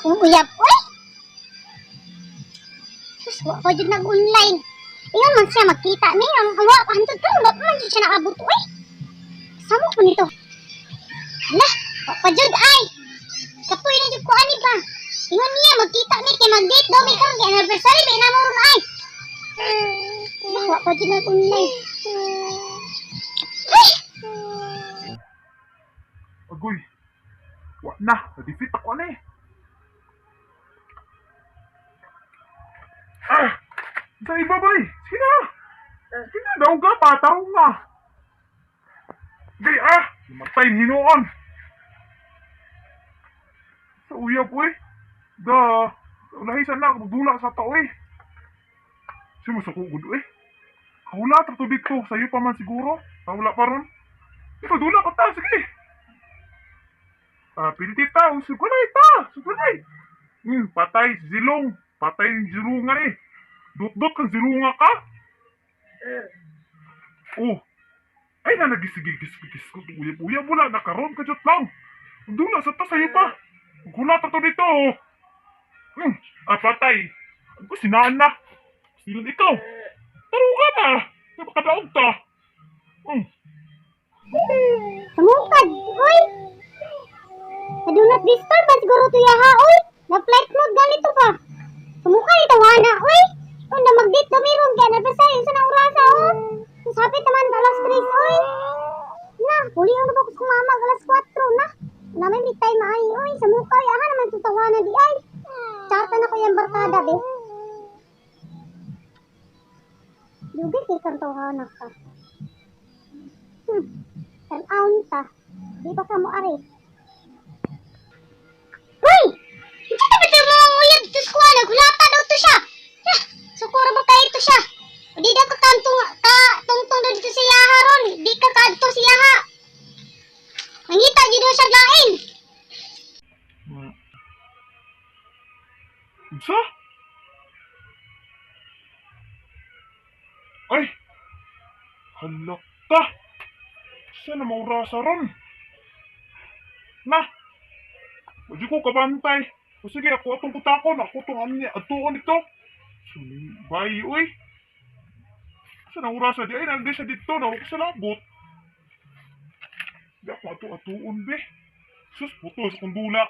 Akong uyab, oy! Sus, wa pa jud nag-online. Ingon man siya magkita ni ang wa hantod karon wa pa man jud siya naabot, oy. Samo ko nito. Hala, wa pa jud ay. Kapoy na jud ko ani ba. Ingon niya magkita mi kay mag-date daw mi karon kay anniversary ba namo ron ay. Hala, wa pa jud nag-online. Ay! Agoy. Wa na, na-defeat ako na eh. Ah! Sa iba ba eh? Sige na! Sige na, daw ka, pataw nga. Di ah! Namatay hinuon. Sa uyab eh. Da, ulahisan na, magdula sa tao eh. Simusuko gud eh. Kahula ta to dito, sa'yo pa man siguro. Kahula pa ron. Ito, dula ka ta, sige. Ah, pilti ta, sugulay ta, sugulay. Patay, zilong. Patay yung zilungan eh. Dut-dut kang zilunga ka. Oh. Ay na nagisigigis uyab uyab wala na karon ka jud lang. Dula sa ta sayo pa. Gula ta to dito. Oh. Ah, patay. Ako sinaan na. Silan ikaw. Taro ka ba? Makadaog ta. Sumukad, oy! Do not disturb ba siguro to yaha, oy? Na-flight mode ganito pa. Sumuka ni tawana, oy! O, na mag-date kami ron kay anniversary sa nang orasa, oh! Sapit naman alas 3, oy! Na, huli ang ba ko sa mama alas 4 na. Na may may time ay, oy, sumuka, oy, aha naman to tawana di ay. Chata na ko yung barkada, be. Dugay kay kang tawana ka. Tan-awon ta. Di ba ka mo ari? Uy! Hindi ka ba ito mga uyab? Diyos ko, naghulata daw to siya. Ya, sukuro ba kayo to siya? O di daw ka kantong, ka, tungtong daw dito sa yaha ron. Di ka kadto sa yaha. Nangita, di daw siya lain. Unsa? Ay! Halak ta! Sa na maurasa ron? Na! Wadi ko kabantay. O sige, ako atong kutakon. Ako itong ano niya. Atuon ito. Sumibay, uy. Sa na urasa di? Ay, nandun siya dito. Nawa ko sa labot. Di ako ato atuon, be. Sus, puto sa kong dula.